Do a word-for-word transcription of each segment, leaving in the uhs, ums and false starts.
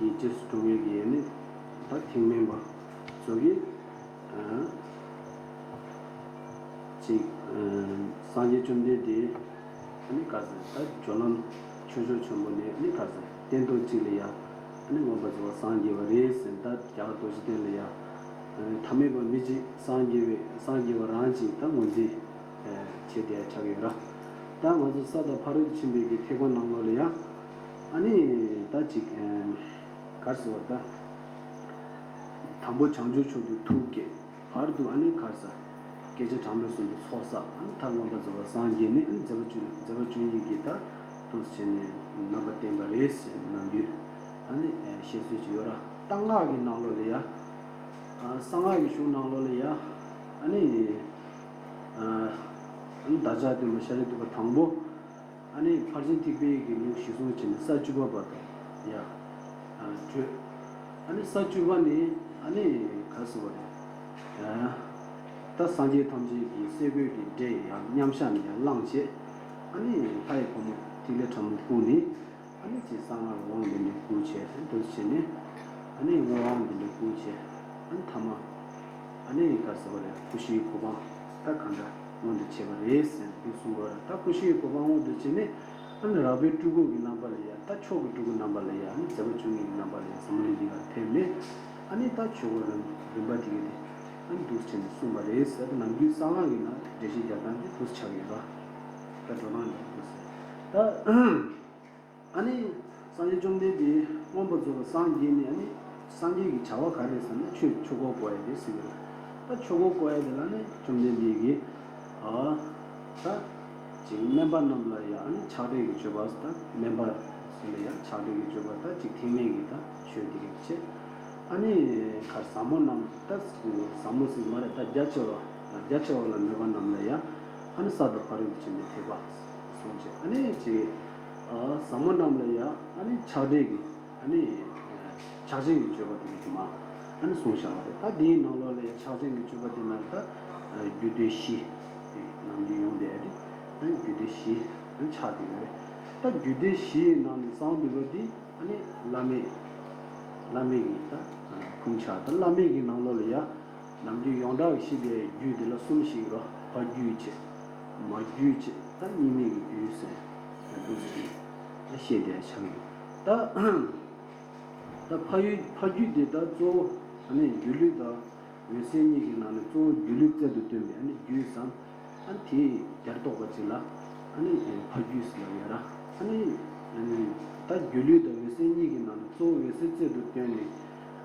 རྗེས་སུ་འགྲོ་མཁན་གྱི་ནི་ད་ཐེག་དམན་པ་ཚོ་གིས་ཨ་ཅིག་ཨ་སངས་རྒྱས་བཅོམ་ལྡན་འདས་ཨ་ནི་ག་ཟེར་ད་སྦྱོར་ལམ་ཆོས་མཆོག་ཆེན་པོ་ནས་ཨ་ནི་ག་ཟེར་སྟན་ཐོག་གཅིག་ལ་ཡ་ཨ་ནི་མངོན་པར་རྫོགས་པར་སངས་རྒྱས་པ་རེད་ཟེར། ད་རྒྱ་གར་རྡོ་རྗེ་གདན་ལ་ཡ་ཨ་ནི་ཐ་མལ་པ་མི་གཅིག་སངས་རྒྱས་པའི་སངས་རྒྱས་པ་རང་གཅིག་ད་ངོས་འཛིན་བྱེད་བསྡད་ཆགས་ཡོད་ར། ད་ང་ཚོ་ས་དང་ཕ་རོལ་ཏུ་ཕྱིན་པའི་གི་ཐེག་པ་ནང་ལོགས་ལ་ཡ་ཨ་ནི་ད་ཅིག་ག་རེ་ཟེར་བ་ད། དང་པོ་བྱང་ཆུབ་མཆོག་ཏུ་ཐུགས་བསྐྱེད། བར་དུ་ཨ་ནི་ག་རེ་ཟེར། སྐད་ཅིག་གྲངས་མེད་གསུམ་དུ་ཚོགས་བསགས། ཨ་ནི་མཐར་མངོན་པར་རྫོགས་པར་སངས་རྒྱས་ནས་ཨ་ནི་མཛད་པ་བཅུ་མཛད་པ་བཅུ་གཉིས་ཀྱི་ད་འདུག་སེ་བྱས་ནས་རྣམ་པར་བསྟན་པ་རེད་ཟེར་ནམ་རྒྱུན་ཨ་ནི་བཤད་སྲོལ་ཅིག་ཡོད་ར། ད་སྔགས་ཀྱི་ནང་ལོགས་ལ་ཡ། གསང་སྔགས་ཀྱི་གཞུང་ནང་ལོགས་ལ་ཡ། ཨ་ནི། ཨ་ནི་བདག་ཅག་སྟོན་པ་ཤཱ་ར་དྭ་ཏིའི་དང་པོ། ཨ་ནི་ཕར་ཕྱིན་ཐེག་པའི་གི་ལུགས་གཞིར་བཟུང་བྱས་ནས་ས་བཅུ་པ་བར་དུ་ཡ། བགྲོད། ཨ་ནི་ས་བཅུ་པ་ནི་ཨ་ནི་ག་རེ་ཟེར་བ་རེད། ད་སངས་རྒྱས་ཐམས་ཅད་ཀྱི་སེ་གོལ་གྱི་སྒྲས་ཡང་མཉམ་བཞག་ནས་ཡང་བླངས་བྱས། ཨ་ནི་ལྷ་ཡི་བུ་མོ་ཐིག་ལེ་ཕྲ་མོ་བཀུག་ནས། ཨ་ནི་ཅིག་གསང་སྔགས་དབང་འདི་འདྲ་བསྐུར་བྱས་ཏེ་འདུག་བྱས་ནས། ཨ་ནི་དབང་འདི་འདྲ་བསྐུར་བྱས། ཨ་ནི་ཐ་མ། ཨ་ནི་ག་རེ་ཟེར་བ་རེད། ཀུ་ཤའི་གོ་འཕང་ད་གང་འདྲ་མངོན་དུ་བྱས་པ་རེད་ཟེར་ནས་འདུག་གསུང་གི་ཡོད་རེད། ད་ཀུ་ཤའི་གོ་འཕང་མངོན་དུ་བྱས་ནས། ཨ་ནི་རགས་པའི་སྤྲུལ་སྐུ་གི་རྣམ་པ་ལ་ཡ། ད་མཆོག་གི་སྤྲུལ་སྐུ་རྣམ་པ་ལ་ཡ། ཨ་ནི་མཛད་པ་བཅུ་གཉིས་ཀྱི་རྣམ་པ་ལ་ཡ་ཟབ་མོ་ལས་འདི་གར་ཕེབས་ནས། ཨ་ནི་ད་ཆོས་སྐོར་རིམ་རིམ་པ་དེ་ག་དེ་ཨ་ནི་འདུག་བྱས་ནས་གསུངས་པ་རེད་ཟེར་ཏེ། ནམ་རྒྱུན་གསང་སྔགས་ཀྱི་ནང་འགྲེལ་བཤད་རྒྱག་སྟངས་དེ་འདུག་ཆགས་ཡོད་ར། ད་འགྲོ་སྟངས་ཀྱང་འདུག་ཟེར། ད། ཨ་ནི། སངས་རྒྱས་བཅོམ་ལྡན་འདས་མངོན་པར་རྫོགས་པར་སངས་རྒྱས་ནས། ཨ་ནི། སངས་རྒྱས་ཀྱི་བྱ་བ་ག་རེ་ཟེར་ན། ཆོས་ཆོས་འཁོར་བསྐོར་ཡ་དེ་ཟེར་གྱི་རེད། ད་ཆོས་འཁོར་བསྐོར་ཡ་དེ་ལ་ནི་བཅོམ་ལྡན་འདས་ཀྱིས། ཨ། ད། ཅིག་སྨན་པ་རྣམས་ལ་ཡང་ནི་ཆགས་བྲལ་གྱི་སྤྱོད་པ་ད་སྨན་པ་ཟེར་ལ་ཡང་ཆགས་བྲལ་གྱི་སྤྱོད་པ་ད་ཅིག་ཐེག་དམན་གྱི་ད་ཆོས་དེ་ག་བྱེད། ཨ་ནི་ག་ཟབ་མོ་རྣམས་ད་ཟབ་མོ་ཟེར་མ་རེད། ད་རྒྱ་ཆེ་བ་རྒྱ་ཆེ་བ་ལ་མོས་པ་རྣམས་ལ་ཡང་ཨ་ནི་ས་དང་ཕ་རོལ་ཏུ་ཕྱིན་པའི་ཐེག་པ་གསུངས་བྱས། ཨ་ནི་ཅིག་ཟབ་མོ་རྣམས་ལ་ཡང་ཨ་ནི་ཆགས་བྲལ་གྱི་ཨ་ནི་ཕྱག་ཆེན་གྱི་སྤྱོད་པ་དེ་ག་དེ་མ་ཨ་ནི་གསུངས་བཞག་པ་རེད། ད་དེའི་ནང་ལོགས་ལ་ཡང་ཕྱག་ཆེན་གྱི་སྤྱོད་པ་དེ་ནང་ད་རྒྱུད་སྡེ་བཞི་ནམ་རྒྱུན་ཡོང་བསྡད་དེ། ཨ་ནི་རྒྱུད་སྡེ་བཞི་ཨ་ནི་ཆགས་བསྡད་ཡོད་རེད། ད་རྒྱུད་སྡེ་བཞིའི་ནང་ནས་གསང་འདུས་པ་འདི། ཨ་ནི་བླ་མེད། བླ་མེད་ཀྱི་ད་ཁུངས་ཆགས། ད་བླ་མེད་ཀྱི་ནང་ལོགས་ལ་ཡ། ནམ་རྒྱུན་ཡོངས་གྲགས་ཤེས་པའི་རྒྱུད་དེ་ལ་གསུམ་ཞིག་རོ། ཕ་རྒྱུད་ཅེས། མ་རྒྱུད་ཅེས། ད་གཉིས་མེད་ཀྱི་རྒྱུད་ཟེར། ད་འདུག་ཟེར་ད་ཤེས་བསྡད་ཆགས་ཡོད། ད་ད་ཕ་ཡུལ་ཕ་རྒྱུད་དེ་ད་གཙོ་བོ་ཨ་ནི་སྒྱུ་ལུས་དང་། འོད་གསལ་གཉིས་ཀྱི་ནང་ནས་གཙོ་བོ་སྒྱུ་ལུས་རྩལ་དུ་སྟོན་པའི་ཨ་ནི་རྒྱུད་ཟེར། ཨ་ནི་དེའི་རྒྱར་གཏོགས་པ་ཅིག་ལ་ཨ་ནི་ཕ་རྒྱུད་ཟེར་ལབ་ཡོད་ར། ཨ་ནི་ད་སྒྱུ་ལུས་དང་འོད་གསལ་གཉིས་ཀྱི་ནང་ནས་གཙོ་བོ་འོད་གསལ་རྩལ་དུ་སྟོན་ནས།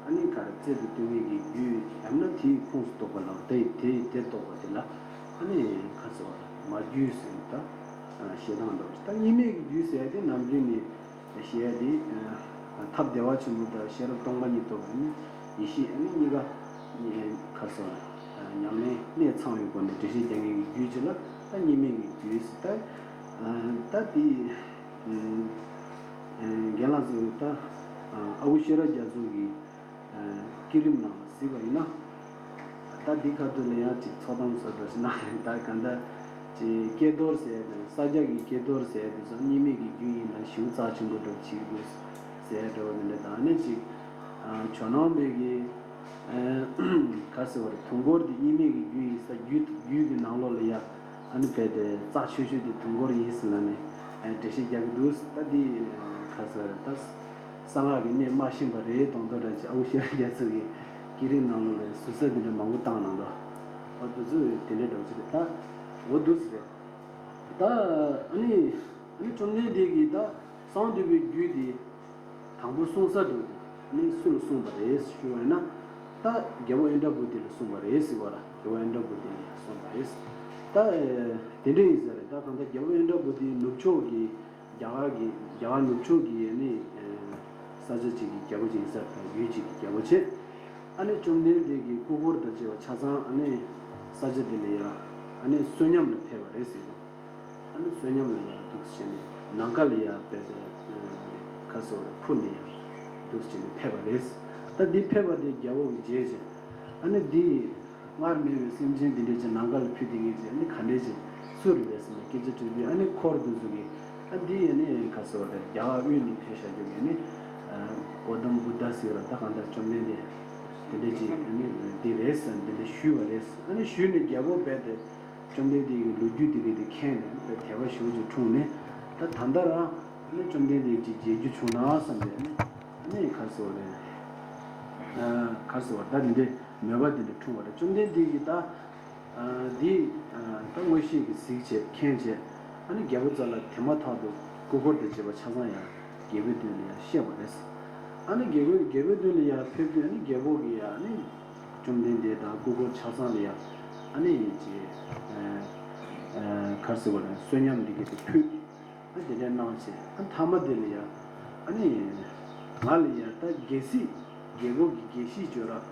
ཨ་ནི་ག་རེ་རྩལ་དུ་སྟོན་མཁན་གྱི་རྒྱུད་ཡང་ན་དེའི་ཁོངས་སུ་གཏོགས་པ་ལ་དེ་དེའི་རྒྱར་གཏོགས་པ་དེ་ལ་ཨ་ནི་ག་རེ་ཟེར་བ་མ་རྒྱུད་ཟེར་ད་བཤད་སྟངས་འདྲ་བོ་ཞིག་ད་གཉིས་མེད་ཀྱི་རྒྱུད་ཟེར་ཡ་དེ་ནམ་རྒྱུན་ནས། ཞེས་ཏེ། ཐབས་བདེ་བ་ཆེན་པོ་དང་ཤེས་རབ་སྟོང་པ་ཉིད་རྟོགས་པའི་ནི་ཡེ་ཤེས་ཨ་ནི་གཉིས་ཀ་ཁར་སོང་། ཉམས་ལེན་གནད་ཚང་བའི་སྒོ་ནས་འགྲེལ་བཤད་རྒྱག་མཁན་གྱི་རྒྱུད་ཅིག་ལ་ད་གཉིས་མེད་ཀྱི་རྒྱུད་ཟེར། ད་ད་དེ་རྒན་ལགས་ཚོས་ད་ཨ་ཁུ་ཤེས་རབ་རྒྱ་མཚོ་གིས། བསྐྱེད་རིམ་ནང་ལ་གཟིགས་པ་ཡིན་ན། ད་འདི་ཁ་ཐུག་ལ་ཡང་ཅིག་ཚོགས་གཏམ་བཟོ་འདྲ་ཞིག་གནང་ཡོད། ད་ག་འདྲ་ཅིག་ཀྱེ་རྡོར་ཟེར་ཡ་དང་ས་སྐྱ་གི་ཀྱེ་རྡོར་ཟེར་ཡ་དེ་ཚོ་གཉིས་མེད་ཀྱི་རྒྱུད་ཡིན་ན་ཞེ་པོ་རྩ་ཆེན་པོ་འདྲ་བྱེད་ཀྱི་འདུག་ཟེར་ཡ་འདྲ་བ་འདི་འདྲ་དང་ནི་ཅིག་ཇོ་ནང་པའི་གི་ག་ཟེར་བ་རེད། དུས་འཁོར་འདི་གཉིས་མེད་ཀྱི་རྒྱུད་ཡིན་ས་རྒྱུད་རྒྱུད་ཀྱི་ནང་ལོགས་ལ་ཡ། ཨ་ནི་རྦད་དེ་རྩ་ཆེ་ཤོས་དེ་དུས་འཁོར་ཡིན་ཟེར་ལབ་ནས་འགྲེལ་བཤད་རྒྱག་གི་འདུག་ད་འདི་ག་ཟེར་ད་གསང་སྔགས་ཀྱི་གནད་མ་ཤེས་པ་རེད་མདོག་མདོག་འདྲ་ཅིག་ཨ་ཁུ་ཤེས་རབ་རྒྱ་མཚོ་གིས་བསྐྱེད་རིམ་ནང་ལོགས་ལ་ཟུར་ཟ་དེ་འདྲ་མང་པོ་བཏང་གནང་འདུག་ཨ་དེ་ཚོ་དེ་འདྲ་འདྲ་བོ་ཅིག་རེད། ད་འོ་འདུག་ཟེར་རེད། ད་ཨ་ནི་ཨ་ནི་བཅོམ་ལྡན་འདས་ཀྱིས་ད་གསང་འདུས་པའི་རྒྱུད་དེ། དང་པོ་གསུངས་ས་དེ་ནི་སུ་ལ་གསུངས་པ་རེད་ཞུ་བ་ཡིན་ན། ད་རྒྱལ་པོ་ཨིནྡྲ་བྷུ་ཏི་ལ་གསུངས་པ་རེད་ཟེར་བ་ལ། རྒྱལ་པོ་ཨིནྡྲ་བྷུ་ཏི་ལ་གསུངས་པ་རེད། ད་དེ་འདྲ་ཡིན་ས་རེད། ད་གང་ལྟར་རྒྱལ་པོ་ཨིནྡྲ་བྷུ་ཏི་ནུབ་ཕྱོགས་ཀྱི་རྒྱ་གར་གྱི་རྒྱ་གར་ནུབ་ཕྱོགས་ཀྱི་ནི་ས་ཆ་ཅིག་གི་རྒྱལ་པོ་ཅིག་ཡིན་ས་རེད། ཡུལ་ཅིག་གི་རྒྱལ་པོ་བྱས། ཨ་ནི་བཅོམ་ལྡན་འདས་ཀྱི་སྐུ་འཁོར་དང་བཅས་པ་ཆ་ཚང་ཨ་ནི་ས་ཆ་དེ་ལ་ཡ་ཨ་ནི་བསོད་སྙོམས་ལ་ཕེབས་པ་རེད་ཟེར་གྱི་འདུག་ཨ་ནི་བསོད་སྙོམས་ལ་ཡང་འདུག་སེ་བྱས་ནས་ནམ་མཁའ་ལ་ཡང་དཔེ་དེ་ཁ་སོ་འཁུར་ནས་ཡང་འདུག་སེ་བྱས་ནས་ཕེབས་པ་རེད། ད་འདི་ཕེབས་པ་དེ་རྒྱལ་པོ་གི་རྗེས་ཀྱི་ཨ་ནི་འདི་སྔར་མེད་པའི་སེམས་ཅན་འདི་འདྲས་ཀྱི་ནམ་མཁའ་ལ་ཕུལ་དེ་ངེས་ཀྱི་ཨ་ནི་ག་འདྲས་ཀྱི་སུ་རེད་པས་ཟེར་ནས་སྐད་ཆ་དྲིས་དུས་ཨ་ནི་འཁོར་འདི་ཚོ་གིས་ཨ་འདི་ཨ་ནི་ཁ་སོ་རེད། རྒྱ་གར་དབུས་ནས་ཕེབས་བཞག་རྒྱུ་གི་ཨ་ནི་གོ་དམ་བུ་ ཟེར་བ་ད་གང་ལྟར་བཅོམ་ལྡན་འདས་དེ་འདྲ་ཅིག་ཨ་ནི་འདི་རེད་ཟེར་འདི་འདྲ་ཞུས་པ་རེད། ཨ་ནི་ཞུས་ནས་རྒྱལ་པོ་རྦད་དེ་བཅོམ་ལྡན་འདས་ཀྱི་ལོ་རྒྱུས་དེ་ག་དེ་མཁྱེན་ནས་དད་པ་ཞེ་པོ་ཅིག་འཁྲུངས་ནས། ད་ད་ལྟ་རང་ཨ་ནི་བཅོམ་ལྡན་འདས་ཅིག་མཇལ་རྒྱུ་བྱུང་ན་བསམ་པའི་ཨ་ནི་ཨ་ནི་ག་རེ་ཟེར་བ་རེད། ག་རེ་ཟེར་བ་ད་འདི་འདྲའི་མོས་པ་འདི་འདྲ་འཁྲུངས་པ་རེད། བཅོམ་ལྡན་འདས་ཀྱིས་ད། འདི་ད་མངོན་ཤེས་ཀྱིས་གཟིགས་བྱས་མཁྱེན་བྱས། ཨ་ནི་རྒྱལ་པོ་རྩ་ལ་དེ་མ་ཐག་ཏུ་སྐུ་འཁོར་དང་བཅས་པ་ཆ་ཚང་ཡང་རྒྱལ་པོའི་མདུན་ལ་ཡང་གཤེགས་པ་རེད། ཨ་ནི་རྒྱལ་པོའི་རྒྱལ་པོའི་མདུན་ལ་ཡང་ཕེབས་དུས་ཨ་ནི་རྒྱལ་པོ་གིས་ཡང་ཨ་ནི་བཅོམ་ལྡན་འདས་དང་སྐུ་འཁོར་ཆ་ཚང་ལ་ཡང་ཨ་ནི་ཅེས་ག་རེ་ཟེར་བ་རེད། བསོད་སྙོམས་འདི་ག་དེ་ཕུལ། ཨ་དེ་འདྲ་གནང་བྱས་ཨ་མཐའ་མ་དེ་ལ་ཡང་ཨ་ནི་ང་ལ་ཡང་ད་གལ་སྲིད་རྒྱལ་པོ་གིས་དགེ་བཤེས་བྱོས་ར།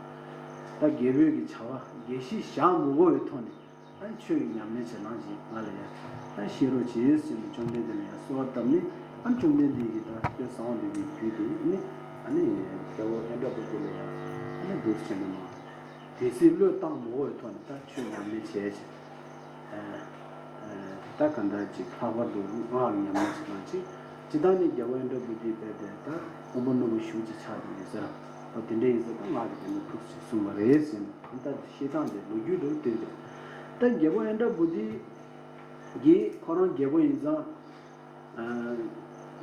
ད་རྒྱལ་པོའི་གི་བྱ་བ་དགེ་བཤེས་བཞག་མི་དགོས་པའི་ཐོག་ནས་ཨ་ཆོས་ཀྱི་ཉམས་ལེན་བྱེད་གནང་ཞིག་ང་ལ་ཡང་ཨ་བཤད་རོགས་བྱེད་ཟེར་ནས་བཅོམ་ལྡན་འདས་ལ་ཡང་གསོལ་བ་བཏབ་ནས། ཨ་བཅོམ་ལྡན་འདས་ཀྱིས་ད་སྟོད་གསང་བ་འདུས་པའི་རྒྱུད་དེ་ནི་ཨ་ནི་རྒྱལ་པོ་ཨིནྡྲ་བྷུ་ཏི་ལ་ཡང་ཨ་ནི་འདུག་ཟེར་ནས་མ། དེ་སྲིད་བློས་བཏང་མ་དགོས་པའི་ཐོག་ནས་ད་ཆོས་ཉམས་ལེན་བྱས་ཅིང་། ད་ག་འདྲ་ཅིག་ལྷག་པར་དུ་སྔགས་ཉམས་ལེན་བྱེད་སྟངས་ཅིག་ཇི་ལྟར་ནི་རྒྱལ་པོ་ཨིནྡྲ་བྷུ་ཏི་རྦད་དེ་ད་དབང་པོ་རྣོན་པོ་ཞེ་པོ་ཅིག་ཆགས་ཀྱི་ཡོད་ཟེར། འོ་དེ་འདྲ་ཡིན་ཟེར་ད་སྔགས་ཀྱི་དེ་ནི་ཐུགས་སུ་གསུངས་པ་རེད་ཟེར་ནས་ད་བཤད་སྟངས་དེ་ལོ་རྒྱུས་འདྲ་བོ་དེ་རེད། ད་རྒྱལ་པོ་ཨིནྡྲ་བྷུ་ཏི་གིས་ཁོ་རང་རྒྱལ་པོ་ཡིན་ཙང་།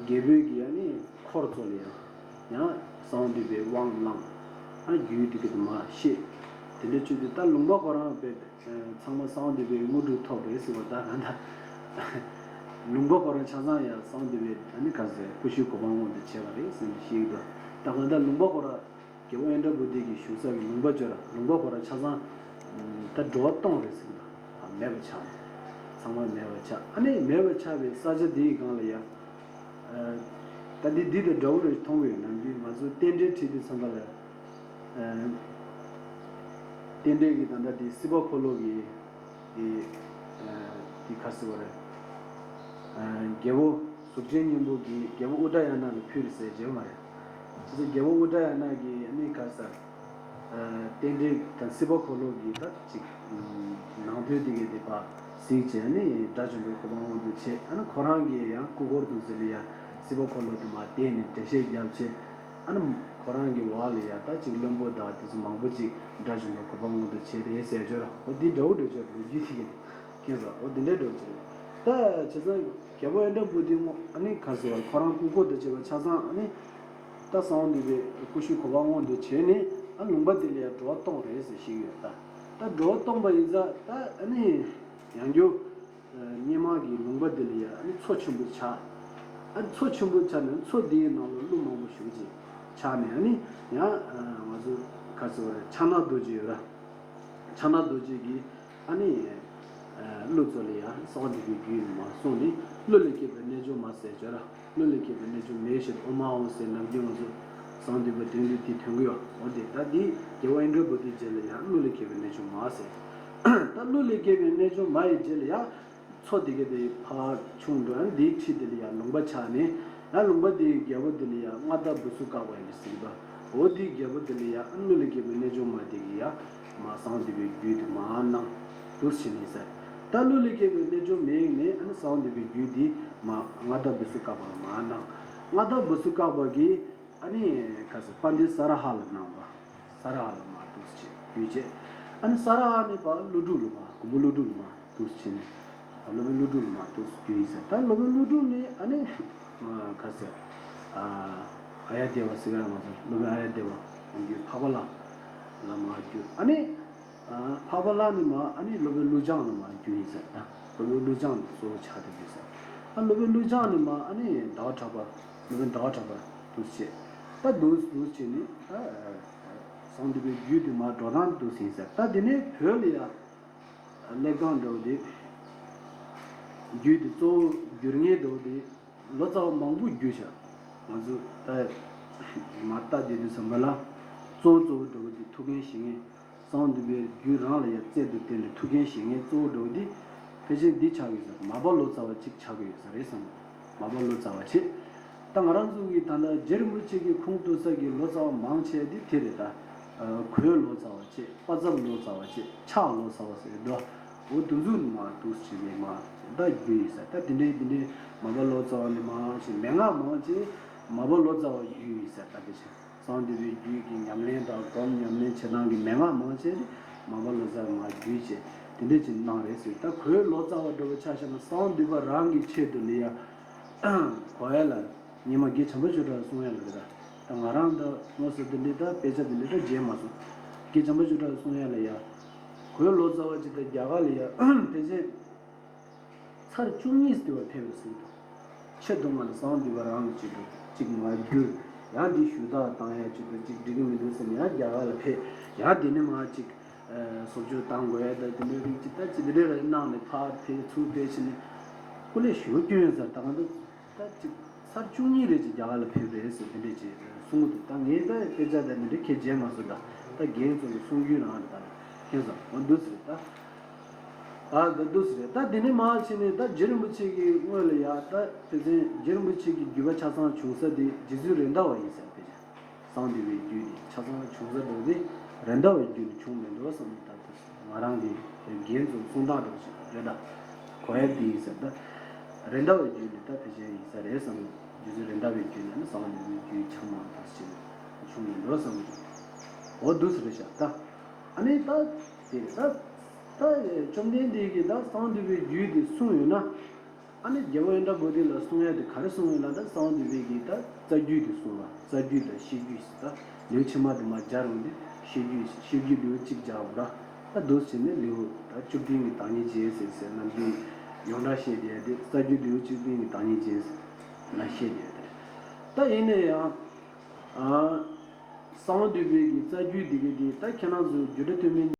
རྒྱལ་པོའི་གི་ཡང་ནི་འཁོར་ཚོ་ལ་ཡང་ཡང་གསང་བ་འདུས་པའི་དབང་བླངས། ཨ་རྒྱུད་དེ་གི་དུ་མ་བཤད། དེ་འདྲ་བྱས་ཏེ་ད་ལུང་པ་ཁོ་རང་བས་ཚང་མ་གསང་བ་འདུས་པའི་དངོས་གྲུབ་ཐོབ་རེད་ཟེར་བ་ད་ག་ད། ལུང་པ་ཁོ་རང་ཆ་ཚང་ཡང་གསང་བ་འདུས་པའི་ཨ་ནི་ག་ཟེར་ཀུ་ཤའི་གོ་འཕང་མངོན་དུ་བྱས་པ་རེད་ཟེར་ནས་བཤད་ཀྱི་འདུག་ད་ག་ད་ལུང་པ་ཁོ་རང་རྒྱལ་པོ་ཨིནྡྲ་བྷུ་ཏི་གི་བཞུགས་ས་གི་ལུང་པ་བརྗོད་ར་ལུང་པ་ཁོ་རང་ཆ་ཚང་ད་འགྲོ་བ་སྟོང་རེད་ཟེར་གི་འདུག་མེད་པ་ཆགས་ནས། ཚང་མ་མེད་པ་ཆགས། ཨ་ནི་མེད་པ་ཆགས་པའི་ས་ཆ་དེའི་སྒང་ལ་ཡ། ད་འདི་འདི་དང་འདྲ་བོ་རེ་མཐོང་གི་ཡོད་ནམ་རྒྱུན་ང་ཚོ་རྟེན་འབྲེལ་ཁྲིད་དུས་ཙམ་པ་ལ། རྟེན་འབྲེལ་གྱི་ད་ལྟ་དེ་སྲིད་པ་འཁོར་ལོ་གི་དེ་དེ་ག་ཟེར་བ་རེད། རྒྱལ་པོ་གཟུགས་ཅན་སྙིང་པོ་གིས་རྒྱལ་པོ་ཨུ་ཏྲ་ཡ་ན་ལ་ཕུལ་ཟེར་བྱས་མ་རེད། དེ་ཚོ་རྒྱལ་པོ་ཨུ་ཏྲ་ཡ་ན་གིས་ཨ་ནི་ག་ཟེར། རྟེན་འབྲེལ་དང་སྲིད་པ་འཁོར་ལོ་གི་ད་ཅིག་ནང་དོན་དེ་གའི་དེ་ཕར་གཟིགས་བྱས་ནས་དགྲ་བཅོམ་པའི་གོ་འཕང་མངོན་དུ་བྱས། ཨ་ནི་ཁོ་རང་གིས་ཡང་སྐུ་འཁོར་དུ་ཟིན་ལ་ཡང་སྲིད་པ་འཁོར་ལོ་དུ་མར་བསྡད་ནས་འགྲེལ་བཤད་བརྒྱབ་བྱས། ཨ་ནི་ཁོ་རང་གི་འོག་ལ་ཡང་ད་ཅིག་བློན་པོ་དང་དེ་ཚོ་མང་པོ་ཅིག་དགྲ་བཅོམ་པའི་གོ་འཕང་མངོན་དུ་བྱས་རེད་ཟེར་ཅོ་ར། འོ་འདི་འདྲ་བོ་འདྲ་ཅོ་ལོ་རྒྱུས་དེ་གའི་དེ་མཁྱེན་སོང་། འོ་འདི་འདྲ་འདྲ་བོ་ཅིག་རེད། ད་བྱས་ཙང་རྒྱལ་པོ་ཨིནྡྲ་བྷུ་ཏི་ཨ་ནི་ག་ཟེར་བ་ཁོ་རང་སྐུ་འཁོར་དུ་བྱས་པ་ཆ་ཚང་ཨ་ནི། ད་གསང་བ་འདུས་པའི་སྐུ་ཤུལ་གོ་འཕང་མངོན་དུ་བྱས་ནས་ཨ་ལུང་པ་འདི་ལ་ཡང་འགྲོ་བ་སྟོང་རེད་ཟེར་ཞིག་ཡོད་ད། ད་འགྲོ་བ་སྟོང་པ་ཡིན་ཙང་ད་ཨ་ནི་ཡང་རྒྱུ་སྔོན་མ་གི་ལུང་པ་འདི་ལ་ཡང་ཨ་ནི་མཚོ་ཆེན་པོ་ཆགས། ཨ་མཚོ་ཆེན་པོ་ཆགས་ནས་མཚོ་འདིའི་ནང་ལ་ཀླུ་མང་པོ་ཞེ་པོ་ཅིག་ཆགས་ནས་ཨ་ནི་ཡང་ང་ཚོ་ག་ཟེར་བ་རེད། ཕྱག་ན་རྡོ་རྗེ་ཡོད་ར། ཕྱག་ན་རྡོ་རྗེ་གིས་ཨ་ནི། ཀླུ་ཚོ་ལ་ཡང་གསང་བ་འདུས་པའི་རྒྱུད་མར་གསུངས་ནས་ཀླུ་ལས་སྐྱེས་པའི་རྣལ་འབྱོར་མ་ཟེར་བྱས་ར། ཀླུ་ལས་སྐྱེས་པའི་རྣལ་འབྱོར་མེད་ཞེས་ཨོཾ་ཨཱཿཧཱུྃ་ཟེར་ནམ་རྒྱུན་ང་ཚོ་གསང་བ་འདུས་པ་དོན་བསྡུས་དེ་ཐོན་གྱི་ཡོད། འོ་དེ་ད་འདི་རྒྱལ་བ་ཨིནྡྲ་བྷུ་ཏི་རྗེ་ལ་ཡང་ཀླུ་ལས་སྐྱེས་པའི་རྣལ་འབྱོར་མ་ཟེར། ད་ཀླུ་ལས་སྐྱེས་པའི་རྣལ་འབྱོར་མ་ཡི་རྗེ་ལ་ཡང་མཚོ་དེ་ག་དེ་ཕར་ཕྱུང་འགྲོ་ཡང་འདིའི་འཁྲིས་དེ་ལ་ཡང་ལུང་པ་ཆགས་ནས་ཡང་ལུང་པ་དེའི་རྒྱལ་པོ་དེ་ལ་ཡང་མངའ་བདག་བི་སུ་ཀ་པ་ཡིན་པའི་ཟེར་གྱི་འདུག་འོ་དེའི་རྒྱལ་པོ་དེ་ལ་ཡང་ཀླུ་ལས་སྐྱེས་པའི་རྣལ་འབྱོར་མ་དེ་གིས་ཡང་མར་གསང་བ་འདུས་པའི་རྒྱུད་དེ་མར་གནང་འདུག་ཟེར་ནས་ཟེར། ད་ཀླུ་ལས་སྐྱེས་པའི་རྣལ་འབྱོར་མའི་ནས་ཨ་ནི་གསང་བ་འདུས་པའི་རྒྱུད་དེ་མར་མངའ་བདག་བི་སུ་ཀ་པ་ལ་མར་གནང་། མངའ་བདག་བི་སུ་ཀ་པ་གིས་ཨ་ནི་ག་ཟེར་དཔལ་ལྡན་ས་ར་ཧ་ལ་གནང་བ། ས་ར་ཧ་ལ་མར་འདུག་ཅེས་བརྒྱུད་བྱས། ཨ་ནི་ས་ར་ཧ་ནས་ཕར་ཀླུ་སྒྲུབ་ལ་མར་མགོན་པོ་ཀླུ་སྒྲུབ་ལ་མར་འདུག་ཅེས་ནས། སློབ་དཔོན་ཀླུ་སྒྲུབ་ལ་མར་འདུག་བརྒྱུད་ཡིན་ཟེར། ད་སློབ་དཔོན་ཀླུ་སྒྲུབ་ནས་ཨ་ནི་ག་ཟེར། ཨཱརྱ་དེ་བ་ཟེར་ག་ང་ཚོ་སློབ་དཔོན་ཨཱརྱ་དེ་བ་ཡིན་རྒྱུ་འཕགས་པ་ལྷ་ལ་མར་བརྒྱུད། ཨ་ནི་འཕགས་པ་ལྷ་ནས་མར་ཨ་ནི་སློབ་དཔོན་ཀླུ་བྱང་ལ་མར་བརྒྱུད་ཡིན་ཟེར། ད་སློབ་དཔོན་ཀླུ་བྱང་ནས་གཙོ་བོ་ཆགས་བསྡད་ཡོད་ཟེར། ཨ་སློབ་དཔོན་ཀླུ་བྱང་ནས་མར་ཨ་ནི་ཟླ་བ་གྲགས་པ། སློབ་དཔོན་ཟླ་བ་གྲགས་པ་འདུག་བྱས། ད་འདུག་འདུག་བྱས་ནས་ད་གསང་བ་འདུས་པའི་རྒྱུད་དེ་མར་འགྲོ་སྟངས་འདུག་ཟིན་ཟེར། ད་དེ་ནས་བོད་ལ་ཡ་སླེབས་སྟངས་འདྲ་བོ་དེ། རྒྱུད་དེ་གཙོ་བོ་བསྒྱུར་མཁན་འདྲ་བོ་དེ་ལོ་ཙཱ་བ་མང་པོ་བརྒྱུད་བཞག་ང་ཚོ་ད་མར་ལྟ་བསྡད་དུས་ཙམ་པ་ལ་གཙོ་བོ་གཙོ་བོ་འདྲ་བོ་དེ་ཐུགས་འགན་བཞེས་མཁན། གསང་བ་འདུས་པའི་རྒྱུད་རང་ལ་ཡང་རྩལ་དུ་བསྟན་ནས་ཐུགས་འགན་བཞེས་མཁན་གཙོ་བོ་འདྲ་བོ་འདི་ཕལ་ཆེར་འདི་ཆགས་ཀྱི་ཡོད་ས་རེད། མར་པ་ལོ་ཙཱ་བ་གཅིག་ཆགས་ཀྱི་ཡོད་ས་རེད་བསམ། མར་པ་ལོ་ཙཱ་བ་བྱས། ད་ང་རང་ཚོ་གི་ད་ལྟ་རྗེ་རིན་པོ་ཆེ་གི་ཁུངས་གཏུགས་ས་གི་ལོ་ཙཱ་བ་མང་ཆེ་འདི་དེ་རེད་ད། གོས་ལོ་ཙཱ་བ་བྱས། པ་ཚབ་ལོ་ཙཱ་བ་བྱས། ཕྱག་ལོ་ཙཱ་བ་ཟེར་འདུག་འོ་དེ་ཚོ་ནི་མར་འདུག་བྱས་ནས་མར་ད་རྒྱུད་ཡིན་ས། ད་དེ་འདྲའི་དེ་འདྲའི་མར་པ་ལོ་ཙཱ་བ་ནི་མང་ཆེ་མན་ངག་མང་ཆེ། མར་པ་ལོ་ཙཱ་བ་བརྒྱུད་ཡིན་ཟེར། ད་དེ་བཞིན་གསང་འདུས་པའི་རྒྱུད་ཀྱི་ཉམས་ལེན་དང་སྒོམ་ཉམས་ལེན་བྱེད་སྟངས་ཀྱི་མན་ངག་མང་ཆེ་དེ་མར་པ་ལོ་ཙཱ་བ་བརྒྱུད་བྱས་དེ་འདྲས་ཅིག་གནང་རེད་ཟེར། ད་ཁོའི་ལོ་ཙཱ་བ་འདྲ་བོ་ཆ་བཞག་ན་གསང་འདུས་པ་རང་གི་ཆེད་དུ་ལ་ཡ་གོ་ཡ་ལ་ཉི་མ་དགེ་བྱམས་པ་ཆོས་གྲགས་གསུང་ཡ་ལ་རེད། ད་ད་ང་རང་ད་དངོས་སུ་དེ་འདྲས་ད་དཔེ་ཆ་དེ་འདྲས་ད་མཇལ་མ་སོང་། དགེ་བྱམས་པ་ཆོས་གྲགས་གསུང་ཡ་ལ་ཡ་ཁོའི་ལོ་ཙཱ་བ་ཅིག་ད་རྒྱ་གར་ལ་ཡ་དེ་བཞིན། ཚར་བཅུ་གཉིས་དེ་བ་ཕེབས་པའི་གསུང་དང་། ཆེད་དུ་ང་ལ་གསང་འདུས་པ་རང་གི་ཆེད་དུ་གཅིག་མར་བརྒྱུད། ཡང་འདི་ཞུ་དག་བཏང་ཡ་ཆེད་དུ་གཅིག་འགྲིག་གི་མི་འདུག་ཟེར་ནས་ཡང་རྒྱ་གར་ལ་ཕེབས། ཡང་འདི་ནས་མར་གཅིག་བཟོ་བཅོས་བཏང་དགོས་ཡ་ད་དེ་འདྲའི་རིགས་ཅིག་ད་ཅི་འདི་འདྲའི་རིགས་གནང་ནས་ཕར་ཕེབས་ཚུར་ཕེབས་བྱས་ནས་སྐུ་ལས་ཞུ་སྐྱོན་ཡོད་ཟེར། ད་གང་འདུག་ད་ཅིག་ཚར་བཅུ་གཉིས་རེ་ཅིག་རྒྱ་གར་ལ་ཕེབས་རེད་ཟེར་དེ་འདྲས་ཅིག་གསུང་གི་འདུག་ད་ངས་ད་དཔེ་ཆ་ད་འདི་འདྲས་ཁྱེད་མཇལ་མ་སོང་། ད་ད་རྒན་ཚོ་གི་གསུང་རྒྱུན་རང་རེད། ད་ཁྱེད་ཚོ་འོ་འདུག་ཟེར་ད། ཨ་ད་འདུག་ཟེར། ད་དེ་ནས་མར་ཕྱིན་ནས་ད་རྗེ་རིན་པོ་ཆེ་གི་སྔོན་ལ་ཡ་ད་དེ་ཚེ་རྗེ་རིན་པོ་ཆེ་གི་བརྒྱུད་པ་ཆ་ཚང་བྱུང་ས་དེ་རྗེ་བཙུན་རེད་མདའ་བ་ཡིན་ཟེར། དཔེ་ཆ་གསང་འདུས་པའི་རྒྱུད་དེ་ཆ་ཚང་བྱུང་ས་འདྲ་བོ་དེ་རེད་མདའ་བའི་རྒྱུད་ནས་བྱུང་མི་འདུག་བསམ་ནས། ད་དེ་ང་རང་གི་རྒན་ཚོ་གསུང་སྟངས་འདྲ་བོ་ཞིག་རེད་ད། གོ་ཡ་དེ་ཡིན་ཟེར། ད་རེད་མདའ་བའི་རྒྱུད་ནས་ད་དེ་བཞིན་ཡིན་ས་རེད་བསམ་ནས། རྗེ་བཙུན་རེད་མདའ་བའི་རྒྱུད་ནས་ནི་གསང་འདུས་པའི་རྒྱུད་ཆ་མང་དུ་ཞིག་བྱུང་མི་འདུག་བསམ་ནས། འོ་འདུག་ཟེར་རེད་ཤག་ད། ཨ་ནི་ད་དེ་ད་ད་བཅོམ་ལྡན་འདས་ཀྱིས་ད་གསང་འདུས་པའི་རྒྱུད་དེ་གསུངས་ཡོད་ན། ཨ་ནི་རྒྱལ་བ་ཨིནྡྲ་བྷུ་ཏི་ལ་གསུང་ཡ་དེ་ག་རེ་གསུངས་ཡོད་ལ། ད་གསང་འདུས་པའི་གི་ད་རྩ་རྒྱུད་དེ་གསུངས་ལ། རྩ་རྒྱུད་དང་ཤེས་རྒྱུད་ཟེར། ད་ལེའུ་ཕྱི་མ་དེ་མར་སྦྱར་འོང་དུས་ཤེས་རྒྱུད་ཤེས་རྒྱུད་ལེའུ་གཅིག་སྦྱར་འོང་ར། ད་འདུག་བྱས་ནས་ལེའུ་ད་བཅུ་བདུན་གྱི་བདག་ཉིད་ཅན་ཟེར་ཟེར་ནམ་རྒྱུན་ཡོངས་གྲགས་བཤད་བསྡད་དེ། རྩ་རྒྱུད་ལེའུ་བཅུ་བདུན་གྱི་བདག་ཉིད་ཅན་ཟེར་ན་བཤད་བསྡད་དེ། ད་ཡིན་ན་ཡང་ཨ་གསང་འདུས་པའི་གི་རྩ་རྒྱུད་འདི་གི་དེ་ད་ཁྱེད་རང་ཚོ་རྒྱུད་གྲྭ་ཐོན་མི།